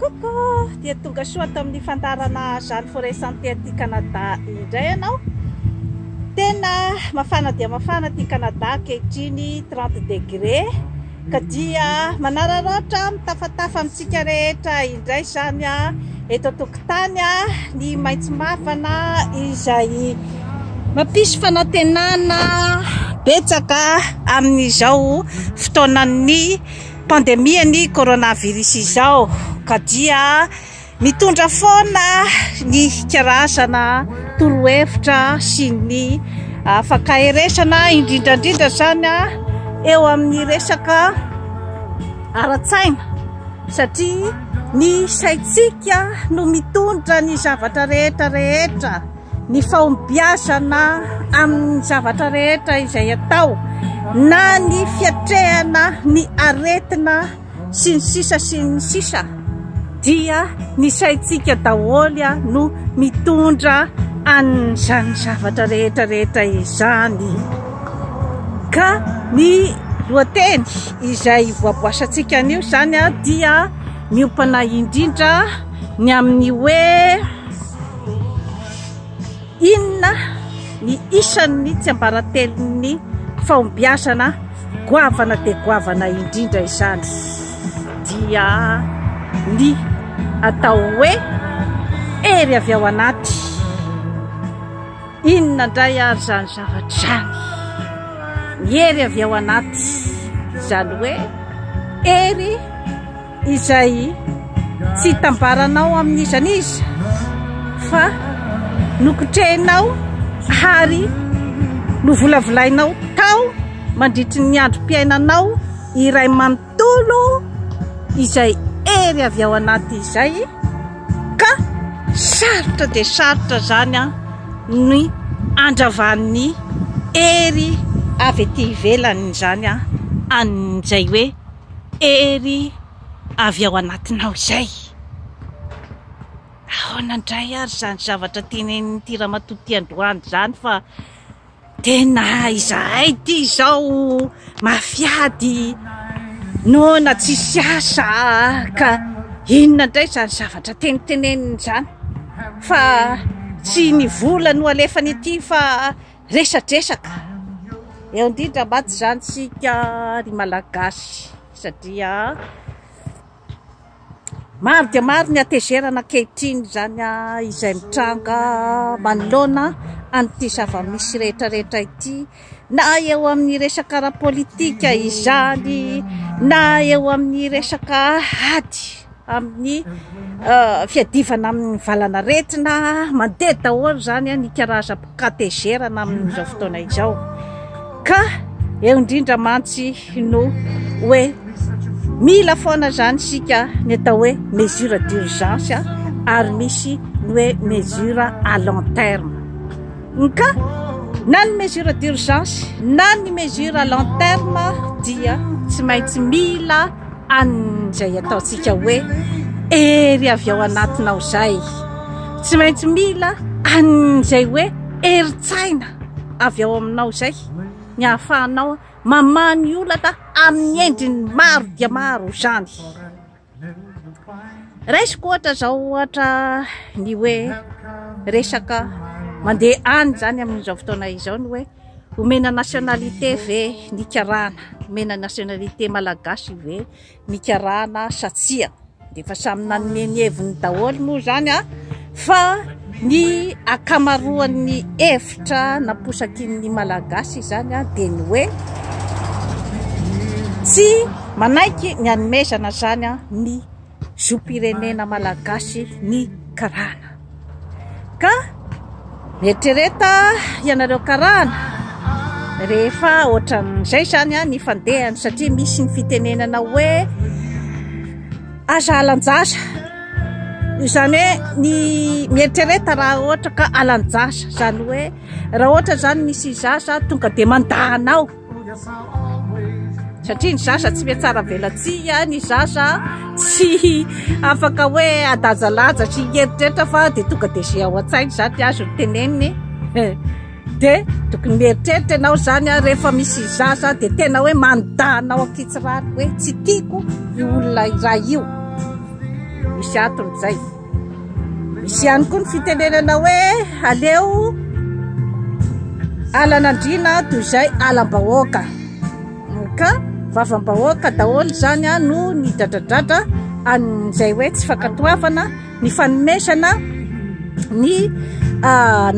Coucou! Dia tonga soa ato amin'ny fandaharana Jeanne Forêt Santé aty Canada indray ianao. Tena mafana dia mafana aty Canada ankehitriny, 30 degré. Ka dia manararaotra mitafatafa amintsika rehetra indray izany eto an-tokotany ny maitso mavana izay mampisy fanantenana betsaka amin'izao fotoanan'ny pandemie ny coronavirus izao ka dia mitondra foana ny karazana torohevitra sy ny fankaherezana indrindra indrindra izany eo amin'ny resaka ara-tsaina satria ny saintsika no mitondra ny zavatra rehetra rehetra ny fahombiazana amin'ny zavatra rehetra izay atao na ny fiatrehana ny aretina sy ny sisa sy ny sisa dia ny saintsika daholo no mitondra an'izany zavatra rehetra rehetra izany ka ny lohateny izay voaboasantsika anio izany dia miompana indrindra ny amin'ny hoe Inona ny isan'ny tsiambaratelon'ny fahombiazana goavana dia goavana indrindra izany? Dia ny atao hoe hery avy ao anaty. Inona indray ary izany zavatra izany? Ny hery avy ao anaty, izany hoe hery izay tsy itambaranao amin'iza n'iza fa nokotrehinao ary novolavolainao tao mandritry ny androm-piainanao iray manontolo izay hery avy ao anaty izay ka sarotra dia sarotra izany an ny andravan'ny hery avy ety ivelany izany an an'izay hoe Hery avy ao anatinao izay. Ahoana indray ary izany zavatra tenenin'ity ramatoa ity androany izany fa tena izahay ity izao mafy ady, noana tsisy asa ka inona indray izany zavatra teniteneniny izany fa tsy ny vola no alefany ety fa Resadresaka. Eo indrindra mantsy izany isika ry Malagasy satria maro dia maro ny hatezerana ankehitriny izany izay mitranga manoloana an'ity zava-misy rehetra rehetra ity na eo amin'ny resaka ara-politika izany na eo amin'ny resaka ady amin'ny fiadivana amin'ny valanaretina, mandeha daholo izany ny karazam-katezerana amin'izao fotoana izao. Ka eo indrindra mantsy no hoe mila foana izany isika ny atao hoe mesure d'urgence ary misy ny hoe mesure à long terme. Ka na ny mesure d'urgence na ny mesure à long terme dia tsy maintsy mila an'izay ataontsika hoe hery avy ao anatinao izay. Tsy maintsy mila an'izay hoe herin-tsaina avy ao aminao izay ny ahafahanao mamaha ny olana amin'ny endriny maro dia maro izany. Raisiko ohatra izao ohatra ny hoe resaka mandeha any izany amin'izao fotoana izao ny hoe omena nationalité ve ny karana, omena nationalité malagasy ve ny karana sa tsia. Dia efa samy nanome ny heviny daholo moa izany an, fa ny ankamaroan'ny hevitra naposakin'ny malagasy izany an dia ny hoe tsy manaiky ny hanomezana izany an ny zom-pirenena malagasy ny karana. Ka mieritrereta ianareo karana rehefa ohatran'izay izany ny fandehany satria misy ny fitenenana hoe aza alan-jaza. Izany hoe ny mieritrereta raha ohatra ka alan-jaza, izany hoe raha ohatra izany misy zaza tonga dia mandà anao. Satria ny zaza tsy mihatsara velatsihy, ny zaza tsy afaka hoe adajalanja sy hieritreritra fa dia tonga dia izay ao an-tsainy izany dia azony teneniny. Dia tokony mieritreritra ianao izany rehefa misy zaza dia tena hoe mandà anao ankitsirano hoe tsy tiako io olona iray io. Misy antony izay. Misy ihany koa ny fitenenana hoe aleo alan'andriana toy izay alam-bahoaka. Ka vavam-bahoaka daholo izany no nidradradradra an'izay hoe tsy fankatoavana ny fanomezana ny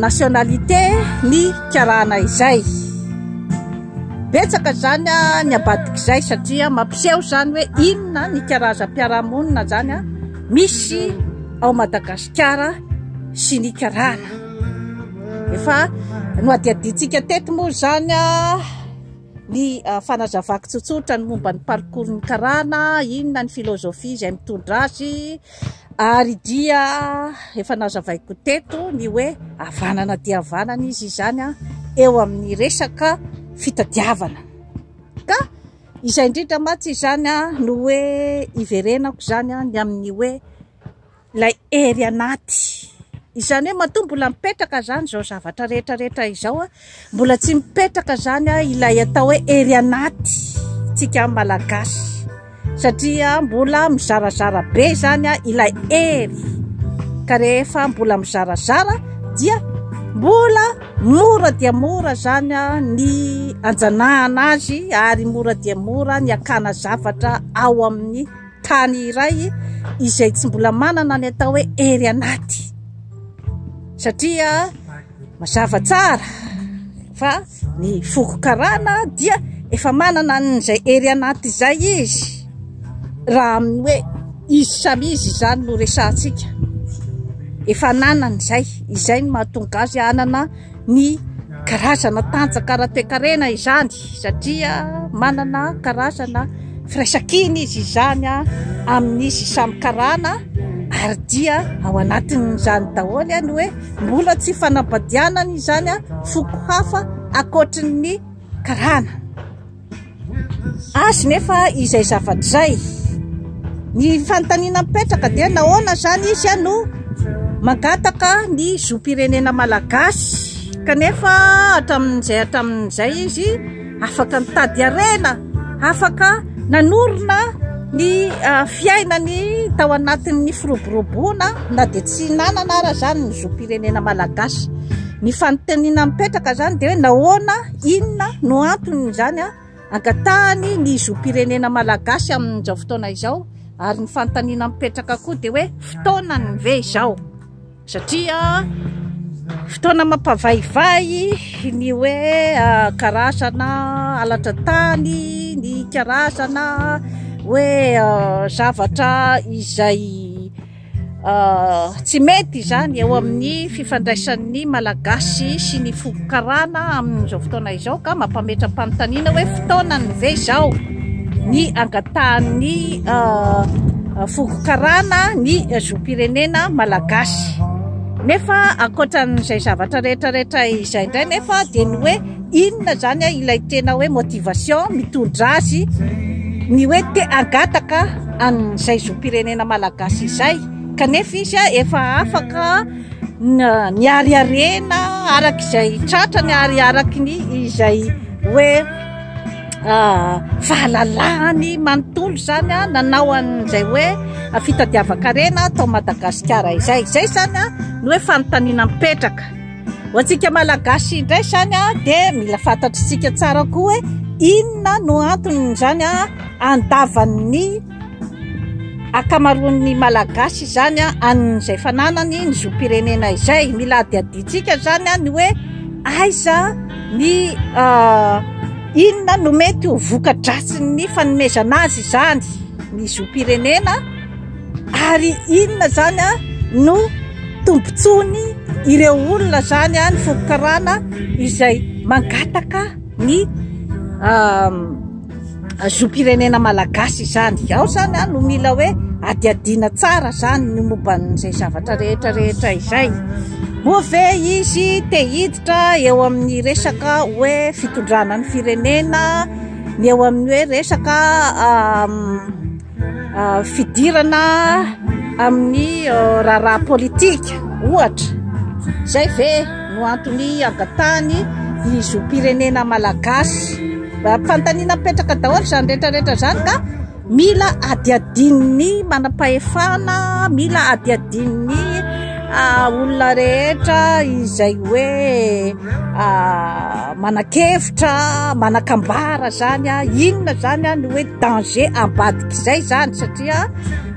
nationalité ny karana izay. Betsaka izany ny ambadik'izay satria mampiseho izany hoe inona ny karazam-piarahamonina izany misy ao Madagasikara sy ny karana. Efa nohadihadiantsika teto moa izany ny fanazavako tsotsotra ny momba ny parcours ny karana, inona ny philosophie izay mitondra azy, ary dia efa nazavaiko teto ny hoe havanana dia havanana izy izany eo amin'ny resaka fitadiavana. Ka izay indrindra mantsy izany no hoe iverenako izany ny amin'ny hoe ilay hery anaty. Izany hoe matoa mbola mipetraka izany izao zavatra rehetra rehetra izao, mbola tsy mipetraka izany ilay atao hoe hery anaty tsika Malagasy. Satria mbola mizarazara be izany ilay hery. Ka rehefa mbola mizarazara dia mbola mora dia mora izany ny anjanahana azy ary mora dia mora ny hakana zavatra ao amin'ny tany iray izay tsy mbola manana ny atao hoe hery anaty. Satria mazava tsara fa ny foko karana dia efa manana an'izay hery anaty izay izy, raha amin'ny hoe izy samy izy izany no resahantsika. Efa ananany izay, izay no mahatonga azy hanana ny karazana tanjaka ara-toekarena izany, satria manana karazana firaisankina izy izany amin'izy samy karana, ary dia ao anatin'izany daholo ny hoe mbola tsy fanambadianana izany foko hafa ankoatry ny karana. Azy nefa izay zavatra izay. Ny fanontaniana mipetraka dia nahoana izany izy no mangataka ny zom-pirenena malagasy kanefa hatramin'izay hatramin'izay izy afaka nitady harena, afaka nanorina ny fiainany tao anatin'ny firoboroboana na dia tsy nanana ara izany ny zom-pirenena malagasy. Ny fanontaniana mipetraka izany dia hoe nahoana, inona no antony izany angatahany ny zom-pirenena malagasy amin'izao fotoana izao, ary ny fanontaniana mipetraka koa dia hoe fotoanany ve izao? Satria fotoana mampavaivay ny hoe karazana halatra tany, ny karazana hoe zavatra izay Tsy mety izany eo amin'ny fifandraisan'ny Malagasy sy ny foko karana amin'izao fotoana izao ka mampametra-panontaniana hoe fotoanany ve izao ny angatahan'ny foko karana ny zom-pirenena malagasy. Nefa ankoatran'izay zavatra rehetra rehetra izay indray nefa dia ny hoe inona izany ilay tena hoe motivation mitondra azy ny hoe te hangataka an'izay zom-pirenena malagasy izay kanefa izy efa afaka niariarena araka izay tratrany ary araka ny izay hoe fahalalahany manontolo izany nanao an'izay hoe fitadiavan-karena tao Madagasikara izay. Izay izany no hoe fanontaniana mipetraka. Ho antsika Malagasy indray izany dia mila fantatr'isika tsara koa hoe inona no anton'izany andavan'ny ankamaroan'ny Malagasy izany an'izay fananany ny zom-pirenena izay. Mila adihadiantsika izany ny hoe aiza ny inona no mety ho voka-dratsin'ny fanomezana azy izany ny zom-pirenena. Ary inona izany no tombontsoany ireo olona izany ny foko karana izay mangataka ny zom-pirenena malagasy izany. Ao izany no mila hoe adihadiana tsara izany ny momba an'izay zavatra rehetra rehetra izay. Moa ve izy te hiditra eo amin'ny resaka hoe fitondrana ny firenena, ny eo amin'ny hoe resaka Fidirana amin'ny raharaha politika, ohatra. Izay ve no antony angatahany ny zom-pirenena malagasy? Fanontaniana mipetraka daholo izany rehetra rehetra izany ka. mila adihadian'ny manam-pahefana, mila adihadian'ny olona rehetra izay hoe manan-kevitra, manan-kambara zany, inona zany ny hoe danger ambadik'izay zany satria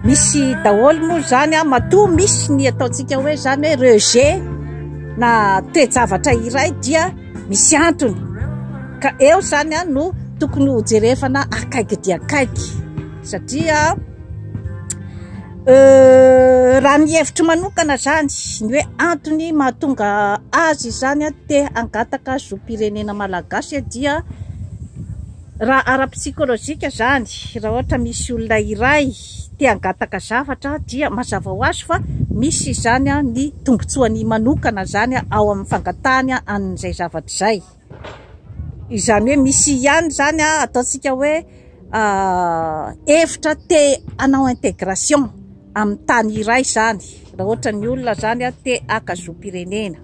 misy daholo moa zany matoa misy ny ataontsika hoe zany hoe rejet na toe-javatra iray dia misy antony ka eo zany no tokony ho jerevana akaiky dia akaiky satria raha ny hevitro manokana zany ny hoe antony mahatonga azy izany te hangataka zom-pirenena malagasy dia raha ara-psikolojika zany, raha ohatra misy olona iray te hangataka zavatra dia mazava ho azy fa misy izany ny tombontsoany manokana zany ao amin'ny fangatahany an'izay zavatra izay. Izany hoe misy ihany zany ataontsika hoe hevitra te hanao intégration amin'ny tany iray zany, raha ohatra ny olona zany te haka zom-pirenena.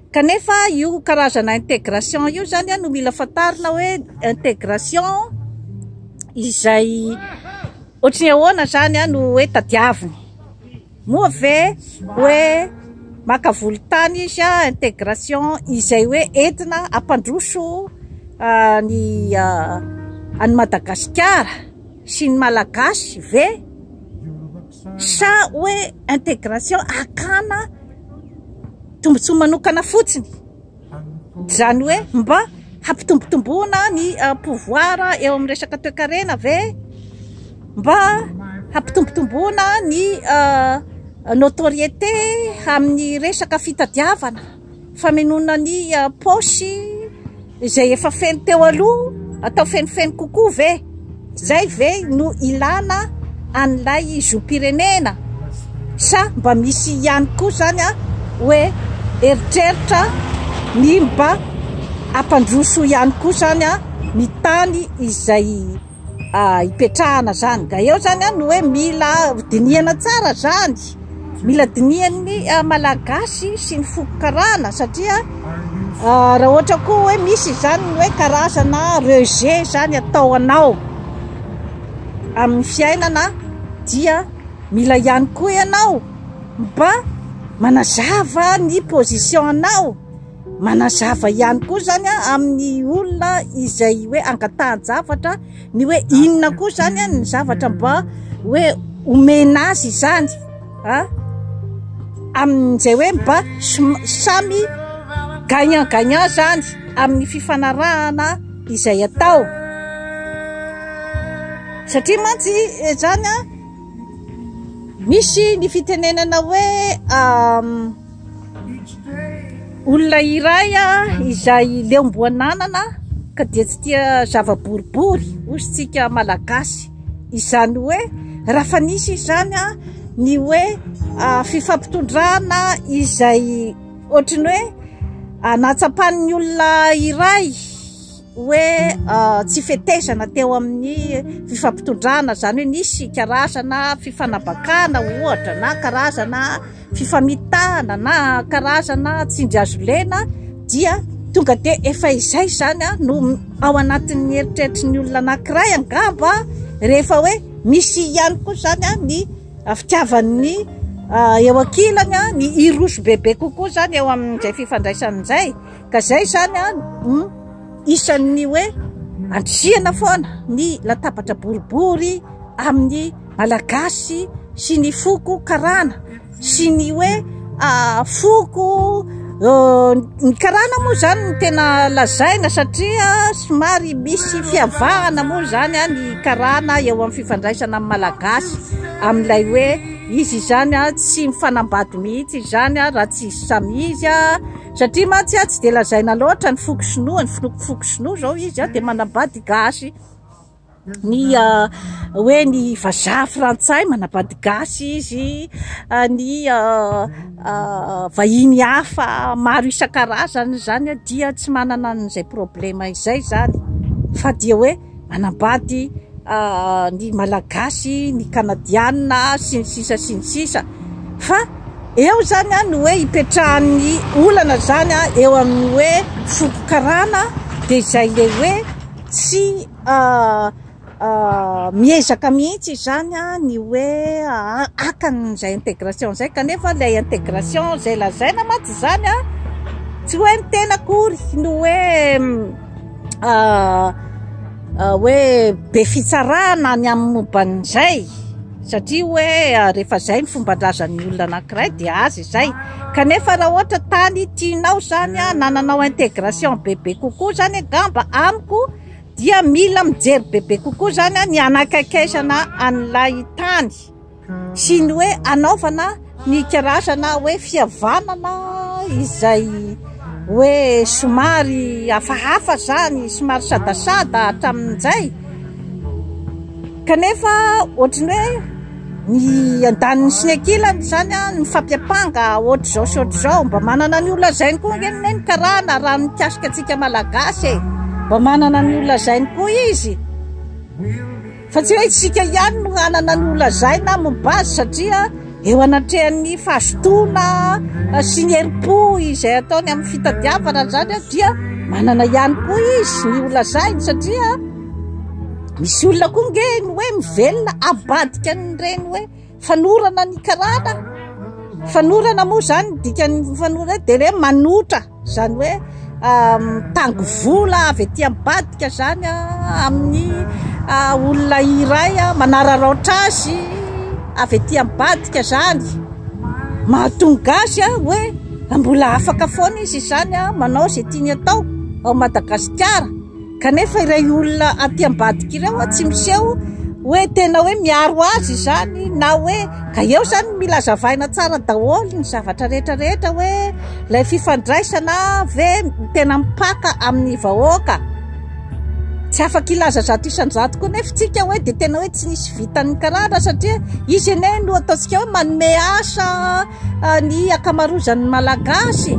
Kanefa io karazana intégration io zany no mila fantarina hoe intégration izay ohatry ny ahoana zany no hoe tadiaviny. Moa ve hoe maka volontany izy intégration izay hoe entina hampandroso ny an'i Madagasikara sy ny Malagasy ve sa hoe intégration hakana tombontsoa manokana fotsiny, izany hoe mba hampitombotomboana ny pouvoir eo amin'ny resaka toekarena ve, mba hampitombotomboana ny notoriété amin'ny resaka fitadiavana, famenoana ny paosy izay efa feno teo aloha, atao fenofeno kokoa ve? Izay ve no ilana an'ilay zom-pirenena sa mba misy ihany koa izany hoe eritreritra ny mba hampandroso ihany koa izany ny tany izay hipetrahana izany? Ka eo izany no hoe mila dinihana tsara izany, mila dinihan'ny Malagasy sy ny foko karana satria raha ohatra koa hoe misy izany ny hoe karazana rejet izany atao anao amin'ny fiainana dia mila ihany koa ianao mba manazava ny position anao, manazava ihany koa izany amin'ny olona izay hoe angatahan-javatra ny hoe inona koa izany ny zavatra mba hoe omena azy izany a, amin'izay hoe mba samy gagnant gagnant izany amin'ny fifanarahana izay atao, satria mantsy izany a misy ny fitenenana hoe olona iray izay leom-boananana ka dia tsy tia zava-boribory hoy isika Malagasy, izany hoe raha fa nisy izany ny hoe fifampitondrana izay ohatry ny hoe nahatsapan'ny olona iray hoe tsy fetezana teo amin'ny fifampitondrana, izany hoe nisy karazana fifanabakana ohatra na karazana fifamitahana na karazana tsindry hazo lena dia tonga dia efa izay izany no ao anatin'ny eritreritry ny olona anankiray angamba rehefa hoe misy ihany koa izany ny fitiavan'ny eo ankilany ny hiroso bebe kokoa izany eo amin'izay fifandraisana izay ka izay izany isan'ny hoe andrisihana foana ny latabatra boribory amin'ny Malagasy sy ny foko karana sy ny hoe foko ny karana moa izany no tena lazaina satria somary misy fiavahana moa izany ny karana eo amin'ny fifandraisana amin'ny Malagasy amin'ilay hoe izy izany tsy mifanambady mihitsy izany raha tsy izy samy izy satria mantsy tsy dia lazaina loatra ny foko sinoa, ny foko sinoa izao izy dia manambady gasy. Ny hoe ny vazaha frantsay manambady gasy izy, ny vahiny hafa maro isan-karazany izany dia tsy manana an'izay problema izay izany fa dia hoe manambady ny malagasy, ny kanadiana sy ny sisa sy ny sisa fa eo izany ny hoe ipetrahan'ny olana izany eo amin'ny hoe foko karana dia izay ilay hoe tsy. miezaka mihitsy izany ny hoe haka an'izay intégration izay, kanefa ilay intégration izay lazaina mantsy izany tsy hoe ny tena akory no hoe hoe be fitsarana ny amin'ny momba an'izay, satria hoe rehefa izay ny fomban-drazan'ny olona anankiray dia azy izay. Kanefa raha ohatra tany tianao izany nananao intégration bebe kokoa izany angamba amiko dia mila mijery bebe kokoa izany ny hanakaikaizana an'ilay tany sy ny hoe hanaovana ny karazana hoe fihavanana izay hoe somary hafahafa izany, somary sadasada hatramin'izay. Kanefa ohatran'ny hoe ny andaniny sy ny ankilany izany an, mifampiampanga ohatr'izao sy ohatr'izao. Mba manana ny ho lazainy koa ange ny karana raha ny mikasika antsika malagasy e. Mba manana ny ho lazainy koa izy. Fa tsy hoe isika ihany no hanana ny ho lazaina momba azy satria eo anatrehan'ny fahazotoana sy ny herim-po izay ataony amin'ny fitadiavana izany dia manana ihany koa izy ny ho lazainy satria Misy olona koa nge ny hoe mivelona abadika an'ireny hoe fanorana ny karana. Fanorana moa zany dikan'ny fanorana dia hoe manotra, zany hoe mitango vola avy aty ambadika zany amin'ny olona iray manararaotra azy avy aty ambadika zany. Mahatonga azy hoe mbola afaka foana izy izany manao izay tiany atao ao Madagasikara. Kanefa ireo olona aty ambadika ireo tsy miseho hoe tena hoe miaro azy izany na hoe ka eo izany mila azavaina tsara daholo ny zavatra rehetra rehetra hoe ilay fifandraisana ve tena mipaka amin'ny vahoaka. Tsy afaka hilaza 100% koa nefa tsika hoe dia tena hoe tsy nisy vitan'ny karana satria izy anie no ataontsika hoe manome asa ny ankamaroazan'ny Malagasy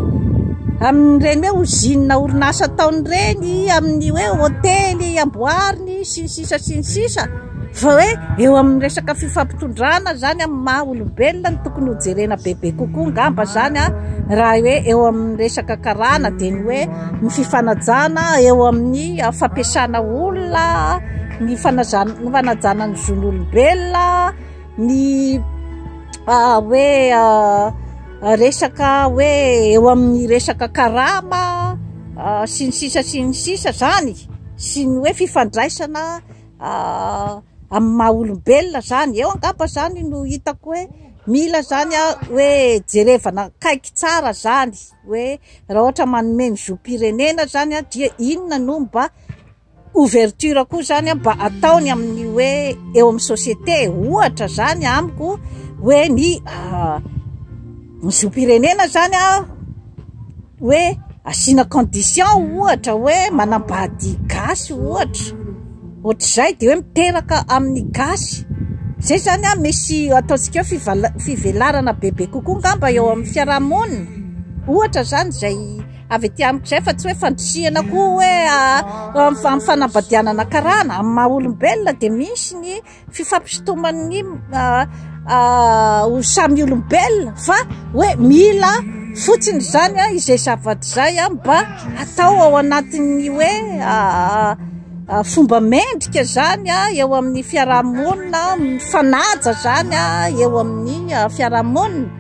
amin'ireny hoe ozinina orinasa ataony ireny, amin'ny hoe hotely amboariny sy ny sisa sy ny sisa fa hoe eo amin'ny resaka fifampitondrana zany amin'ny maha olombelona no tokony hojerena bebe kokoa ngamba zany a, raha hoe eo amin'ny resaka karana dia ny hoe ny fifanajana eo amin'ny fampiasana olona, ny fanajana ny zon'olombelona. Ny hoe resaka hoe eo amin'ny resaka karama sy ny sisa sy ny sisa zany sy ny hoe fifandraisana amin'ny maha olombelona zany, eo angamba zany no hitako hoe mila zany hoe jerevana akaiky tsara zany hoe raha ohatra manome ny zom-pirenena zany dia inona no mba Ouverture koa zany mba ataony amin'ny hoe eo amin'ny société, ohatra zany amiko hoe ny ny zom-pirenena zany an, hoe asiana condition ohatra hoe manambady gasy ohatra, ohatr'izay de hoe miteraka amin'ny gasy, zay zany an misy ataontsika hoe fivala- fivelarana bebe kokoa angamba eo amin'ny fiarahamonina, ohatra zany zay. Avy aty amiko izay fa tsy hoe fandrisihana koa hoe amin'ny fanambadianana karana. Amin'ny maha olombelona dia misy ny fifampisintoman'ny ho samy olombelona fa hoe mila fotsiny izany izay zavatra izay mba atao ao anatin'ny hoe fomba mendrika izany eo amin'ny fiarahamonina, mifanaja izany eo amin'ny fiarahamonina.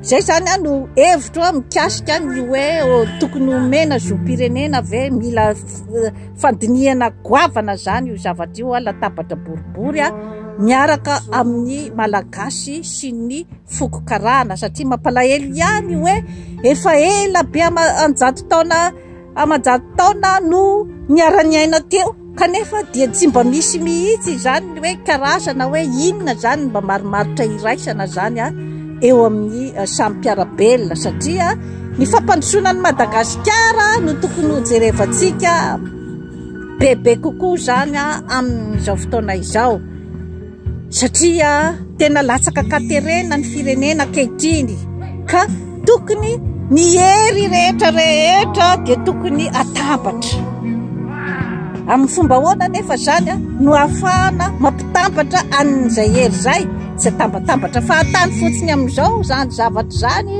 Zay zany a no hevitro a mikasika ny hoe tokony homena zom-pirenena ve, mila fandinihana goavana zany io zavatra io a, latabatra boribory a miaraka amin'ny Malagasy sy ny foko karana satria mampalahelo ihany hoe efa ela be an-jato taona aman-jato taona no niara-niaina teo kanefa dia tsy mba misy mihitsy izany ny hoe karazana hoe inona izany mba marimaritra iraisana izany a eo amin'ny eh, samy mpiara-belona satria ny fampandrosoana an'i Madagasikara no tokony hojerevantsika bebe kokoa izany a amin'izao fotoana izao. Satria tena latsaka an-katerena ny firenena ankehitriny ka tokony ny hery rehetra rehetra dia tokony atambatra. Amin'ny fomba ahoana anefa izany no ahafahana mampitambatra an'izay hery izay? Tsy atambatambatra fahatany fotsiny amin'izao izany zavatra izany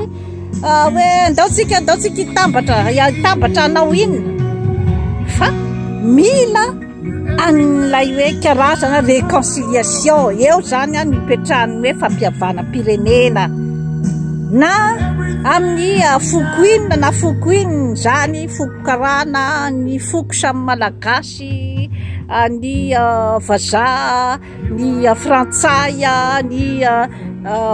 hoe andao tsika, andao tsika hitambatra, hitambatra hanao inona? Fa mila. an'ilay hoe karazana réconciliation. Eo izany no ipetrahan'ny hoe fampihavanam-pirenena. Na amin'ny foko inona na foko inona izany, foko karana, ny foko samy malagasy, ny vazaha, ny frantsay, ny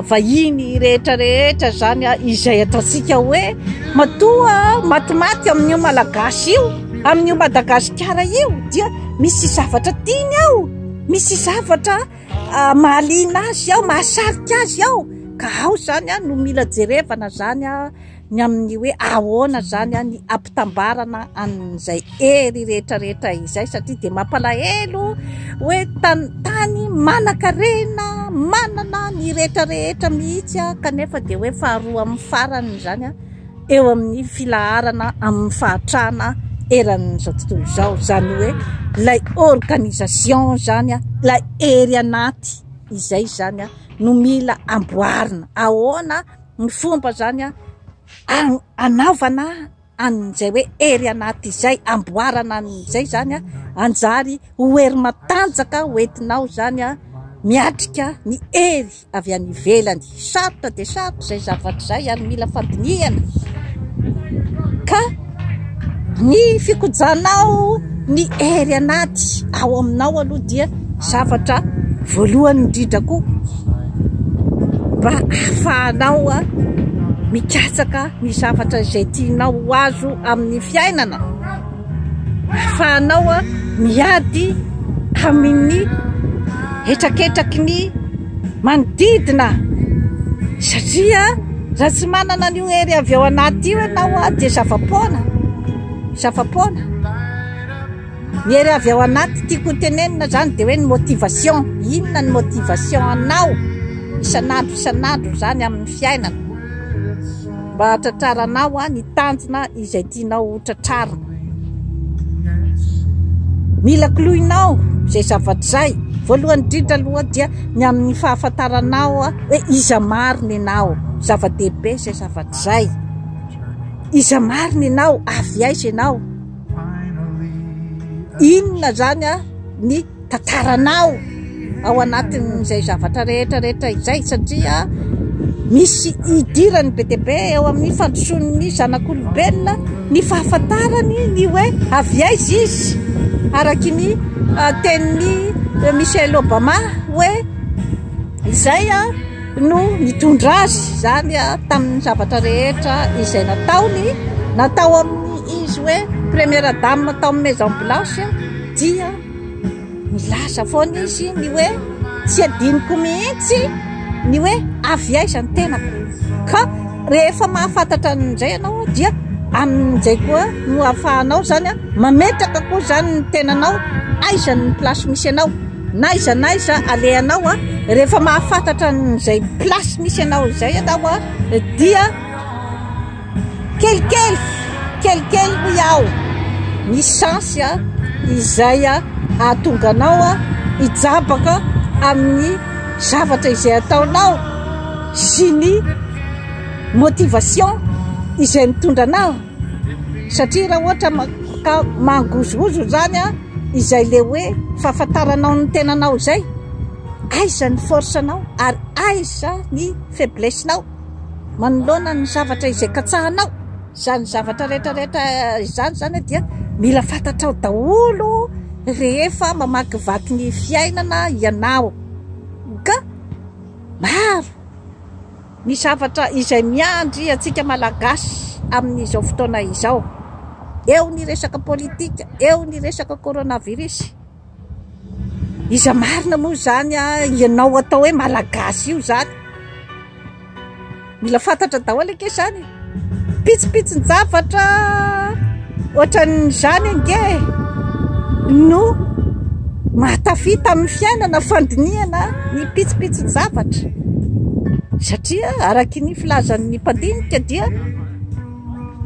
vahiny rehetra rehetra izany izay ataontsika hoe matoa matimaty amin'io malagasy io, amin'io Madagasikara io dia misy zavatra tiany ao, misy zavatra mahaliana azy ao, mahasarika azy ao, ka ao izany no mila jerevana izany ny amin'ny hoe ahoana izany ny ampitambarana an'izay hery rehetra rehetra izay, satria dia mampalahelo hoe tany manan-karena, manana ny rehetra rehetra mihitsy, kanefa dia hoe faharoa amin'ny farany izany eo amin'ny filaharana amin'ny fahatrana eran'izao tontolo izao. Izany hoe ilay organisation izany, ilay hery anaty izay izany no mila amboarina. Ahoana ny fomba izany anaovana an'izay hoe hery anaty izay, amboarana an'izay izany anjary ho hery matanjaka hoentinao izany miatrika ny hery avy any ivelany. Sarotra dia sarotra izay zavatra izay ary mila fandinihana. Ka ny fikojanao ny hery anaty ao aminao aloha dia zavatra voalohany indrindra koa mba ahafahanao mikatsaka ny zavatra izay tianao ho azo amin'ny fiainana, ahafahanao miady amin'ny hetraketraky ny manodidina satria raha tsy manana an'io hery avy ao anaty io ianao dia zava-poana, zava-poana. Ny hery avy ao anaty tiako ho tenenina zany dia hoe ny motivation, inona ny motivation anao isan'andro isan'andro zany amin'ny fiainana mba hahatratraranao ny tanjona izay tianao ho tratrarina. Mila koloinao izay zavatra izay, voalohany indrindra aloha dia ny amin'ny fahafantaranao hoe iza marina ianao, zava-dehibe izay zavatra izay, iza marina ianao, avy aiza ianao. Inona izany ny tantaranao ao anatin'izay zavatra rehetra rehetra izay satria misy idirany be dia be eo amin'ny fandrosoan'ny zanak'olombelona ny fahafantarany ny hoe avy aiza izy araky ny tenin'i Michelle Obama hoe izay no nitondra azy izany tamin'ny zavatra rehetra izay nataony, natao amin'ny izy hoe première dame tao amin'ny Maison Blanche dia nilaza foana izy ny hoe tsy adinoko mihitsy ny hoe avy aiza ny tenako, ka rehefa mahafantatra an'izay ianao dia amin'izay koa no ahafahanao izany mametraka koa izany ny tenanao aiza ny place misy anao. N'aiza n'aiza alehanao a, rehefa mahafantatra an'izay place misy anao izay ianao a, dia kelikely, kelikely hoy aho, misy chance a, izay a hahatonga anao a hijabaka amin'ny zavatra izay ataonao sy ny motivation izay mitondra anao, satria raha ohatra ka mangozohozo izany a, Izay le hoe fahafantaranao ny tenanao izay, aiza ny force nao ary aiza ny faiblesse nao manoloana ny zavatra izay katsahanao, izany zavatra rehetra rehetra izany zany dia mila fantatrao daholo rehefa mamakivaky ny fiainana ianao ka maro Ny zavatra izay miandry antsika Malagasy amin'izao fotoana izao, eo ny resaka politika, eo ny resaka coronavirus. Iza marina moa izany ianao atao hoe Malagasy io izany? Mila fantatra daholo ange izany e. Pitsopitson-javatra ohatran'izany ange no mahatafita amin'ny fiainana fandinihana ny pitsopitson-javatra satria araky ny filazan'ny mpandinika dia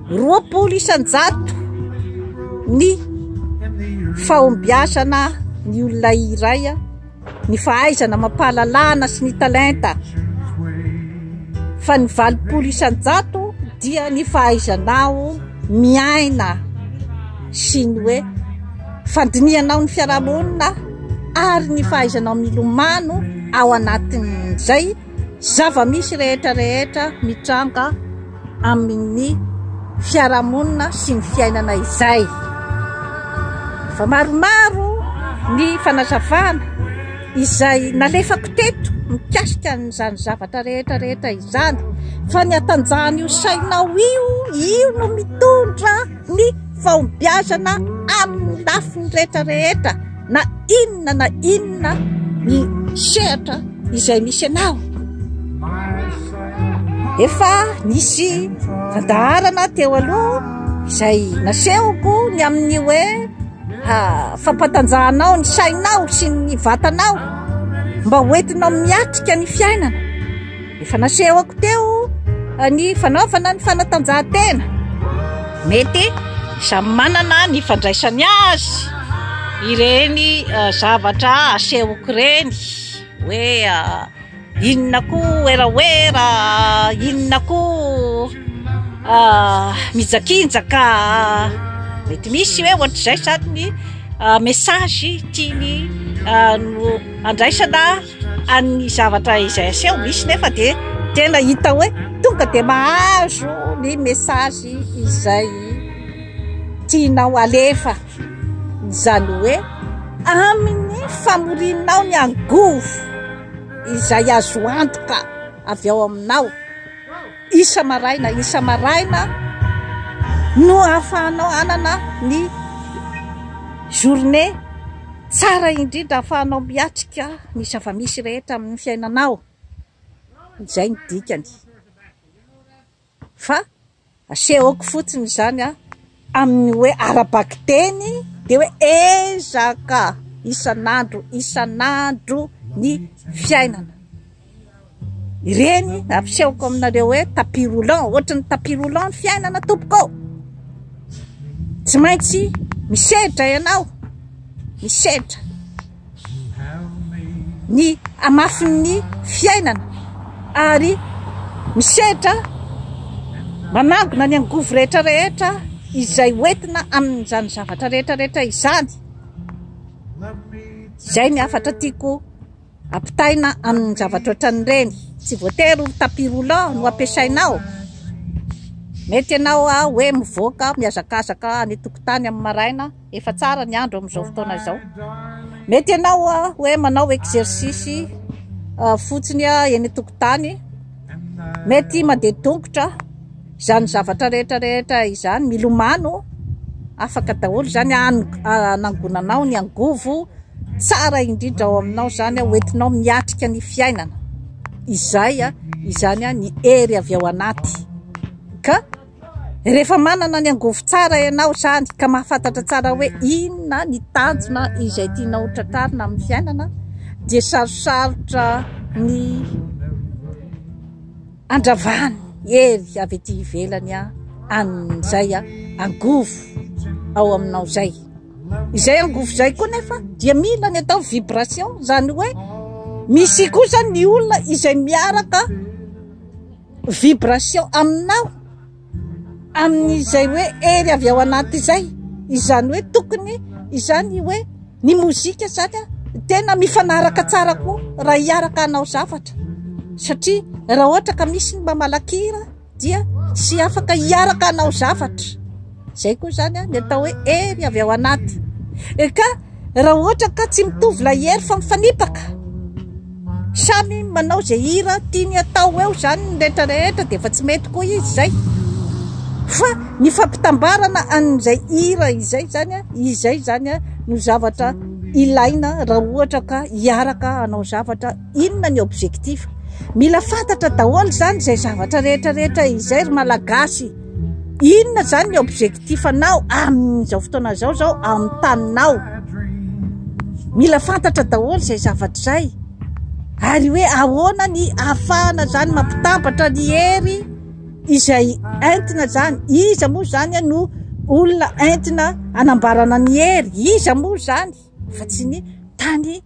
20% ny fahombiazana ny olona iray ny fahaizana amam-pahalalana sy ny talenta fa ny 80% dia ny fahaizanao miaina sy ny hoe. fandinihanao ny fiarahamonina ary ny fahaizanao milomano ao anatin'izay zava-misy rehetra rehetra mitranga amin'ny fiarahamonina sy ny fiainana izay. Efa maromaro ny fanazavana izay nalefako teto mikasika an'izany zavatra rehetra rehetra izany fa ny hatanjahan'io sainao io, io no mitondra ny fahombiazana amin'ny lafiny rehetra rehetra na inona na inona ny sehatra izay misy anao. Efa nisy fandaharana teo aloha izay nasehoko ny amin'ny hoe fampatanjahanao ny sainao sy ny vatanao mba hoentinao miatrika ny fiainana. Efa nasehoko teo ny fanaovana ny fanatanjahantena. Mety samy manana ny fandraisany azy ireny zavatra asehoko ireny hoe inona koa werawera, inona koa mijakinjaka, mety misy hoe ohatr'izay zany ny message tiany no andraisana an'ny zavatra izay aseho, misy nefa dia tena hita hoe tonga dia mahazo ny message izay tianao alefa, izany hoe amin'ny famorianao ny angovo izay azo antoka avy ao aminao isa-maraina isa-maraina no ahafahanao hanana ny journée tsara indrindra ahafahanao miatrika ny zava-misy rehetra amin'ny fiainanao, izay ny dikany. Fa asehoko fotsiny izany an, amin'ny hoe ara-bakiteny dia hoe ezaka isan'andro isan'andro ny fiainana. Ireny ampisehoko aminareo hoe tapis roulant, ohatry ny tapis roulant ny fiainana tompoko ô. Tsy maintsy misedra ianao, misedra ny hamafin'ny fiainana ary misedra manangona ny angovo rehetra rehetra izay hoentina amin'izany zavatra rehetra rehetra izany. Izay ny hafatra tiako ampitaina amin'ny zavatra ohatran'ireny. Tsy voatery ho tapis roulant no ampiasainao. Mety ianao hoe mivoaka mihazakazaka any an-tokotany amin'ny maraina, efa tsara ny andro amin'izao fotoana izao. Mety ianao hoe manao exercice fotsiny eny an-tokotany, mety mandeha tongotra, izany zavatra rehetra rehetra izany, milomano, afaka daholo izany hanangonanao ny angovo tsara indrindra ao aminao izany ho entinao miatrika ny fiainana. Izay izany ny hery avy ao anaty. Ka rehefa manana ny angovo tsara ianao izany ka mahafantatra tsara hoe inona ny tanjona izay tianao ho tratrarina amin'ny fiainana dia sarosarotra ny andravany hery avy ety ivelany an'izay angovo ao aminao izay. Izay angovo izay koa nefa dia mila ny atao vibration, izany hoe misy koa izany ny olona izay miaraka vibration aminao amin'izay hoe hery avy ao anaty izay, izany hoe tokony izany hoe ny mozika izany a tena mifanaraka tsara koa raha hiaraka hanao zavatra satria raha ohatra ka misy ny mamalakira dia tsy afaka hiaraka hanao zavatra. Izay koa izany ny atao hoe hery avy ao anaty. E ka raha ohatra ka tsy mitovy ilay hery fa mifanipaka, samy manao izay hira tiany atao eo izany ny rehetra rehetra dia efa tsy mety koa izy izay. Fa ny fampitambarana an'izay hira izay izany, izay izany no zavatra ilaina raha ohatra ka hiaraka hanao zavatra. Inona ny objectif? Mila fantatra daholo izany izay zavatra rehetra rehetra izay ry Malagasy. Inona izany ny objectif anao amin'izao fotoana izao izao amin'ny taninao? Mila fantatra daholo izay zavatra izay. Ary hoe ahoana ny ahafahana izany mampitambatra ny hery izay entina izany? Iza moa izany no olona entina hanambarana ny hery? Iza moa izany fa tsy ny tany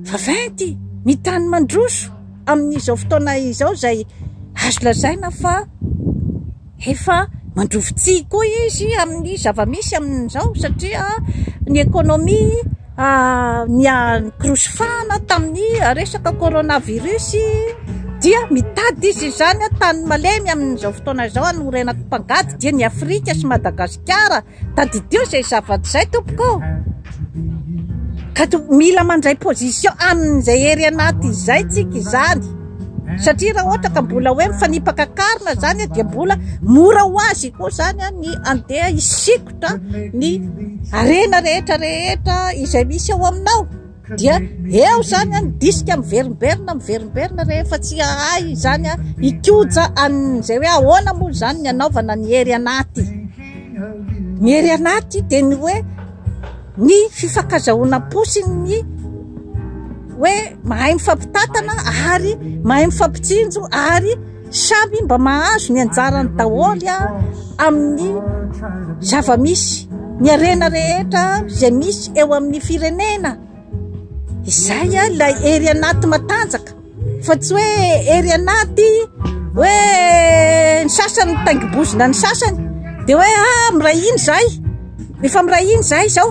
Vaventy ny tany mandroso amin'izao fotoana izao izay azo lazaina fa efa mandrovitsihy koa izy amin'ny zava-misy amin'izao satria ny économie ny nikorosofahana tamin'ny resaka coronavirus dia mitady izy izany tany malemy amin'izao fotoana izao hanorenako mpangady dia ny Afrika sy Madagasikara. Tadidio izay zavatra izay tompoko. Ka mila mandray position amin'izay hery anaty izay tsika izany. Satria raha ohatra ka mbola hoe mifanipaka karina izany dia mbola mora ho azy koa izany ny andeha hisikotra ny harena rehetra rehetra izay misy ao aminao. Dia eo izany ny disika miverimberina miverimberina rehefa tsy hahay izany hikoja an'izay hoe ahoana moa izany ny anaovana ny hery anaty. Ny hery anaty dia ny hoe ny fifankazahoana am-po sy ny hoe mahay mifampitantana ary mahay mifampitsinjo ary samy mba mahazo ny anjarany daholo amin'ny zava-misy, ny harena rehetra izay misy eo amin'ny firenena. Izay ilay hery anaty matanjaka fa tsy hoe hery anaty hoe ny sasany mitaingim-bozona ny sasany dia hoe ah miray hina izahay, efa miray hina izahay izao.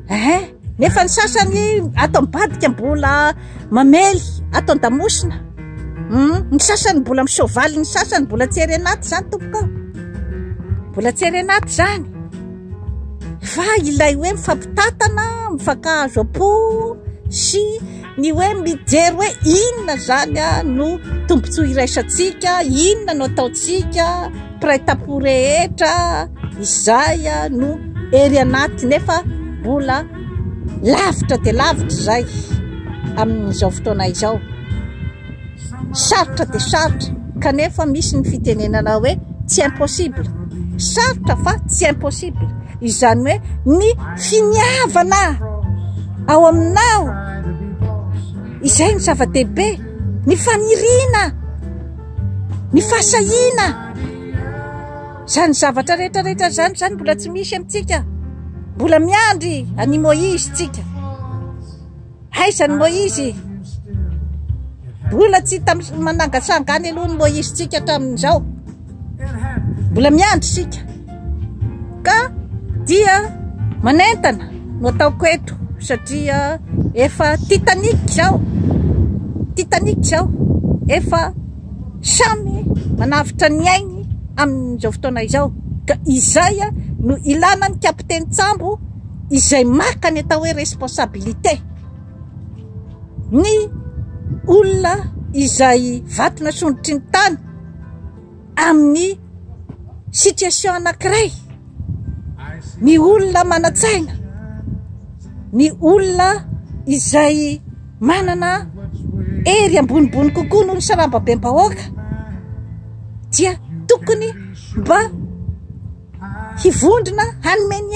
Ehe, nefa ny sasany ato ambadika mbola mamely ato an-damosina. Ny sasany mbola misoavaly, ny sasany mbola tsy ery anaty izany tompoko. Mbola tsy ery anaty izany. Fa ilay hoe mifampitantana, mifankahazo am-po sy ny hoe mijery hoe inona izany no tombontsoa iraisantsika, inona no ataontsika, mpiray tampo rehetra, izay no hery anaty nefa mbola lavitra dia lavitra izay amin'izao fotoana izao. Sarotra dia sarotra kanefa misy ny fitenenana hoe tsy impossible. Sarotra fa tsy impossible. Izany hoe ny finiavana ao aminao izay ny zava-dehibe, ny faniriana, ny fahasahiana. Izany zavatra rehetra rehetra izany izany mbola tsy misy amintsika. Mbola miandry an'i Moïse tsika. Aiza ny Moizy? Mbola tsy hita manangasanga any aloha ny Moizintsika hatramin'izao. Mbola miandry isika. Ka dia manentana no ataoko eto satria efa Titanic izao. Titanic izao. Efa samy manavotra ny ainy amin'izao fotoana izao. Ka izay no ilana ny kapitenin-tsambo izay maka ny atao hoe responsabilité ny olona izay vato nasondrotry ny tany amin'ny situation anankiray, ny olona manan-tsaina, ny olona izay manana hery ambonimbony kokoa noho ny sarambabem-bahoaka dia tokony mba hivondrona hanome ny.